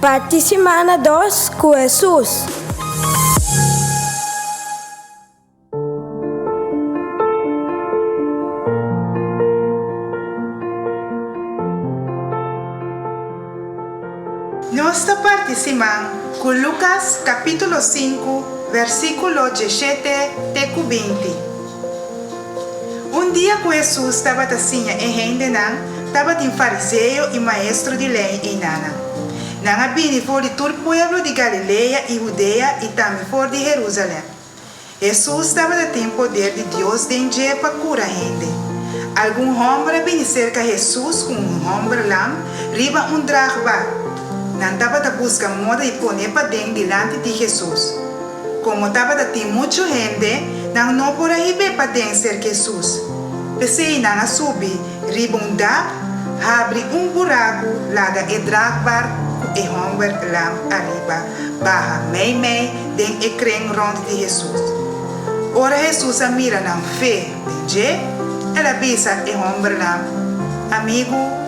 Parti simana dos ku Hesus. Nos ta parti siman ku Lukas kapítulo sinku versíkulo djeshete te ku 20. Un dia ku Hesus tabata siña e hendenan, tabatin fariseo i maestro di lei einanan. Nan a bini for di tur pueblo di Galilea i Hudea i tambe for di Herusalèm. Hesus tabata tin poder di Dios den dje pa kura hende. Algun hòmber a bini serka Hesus ku un hòmber lam riba un dragbar. Nan tabata buska moda di pon'é paden dilanti di Hesus. Komo tabata tin muchu hende, nan no por a hib'é paden serka Hesus. P'esei nan a subi riba un dak, habri un buraku laga e dragbar ku e hòmber lam ariba baha meimei den e kren rònt di Hesus. Ora Hesus a mira nan fe den dje, el a bisa e hòmber lam, Amigu.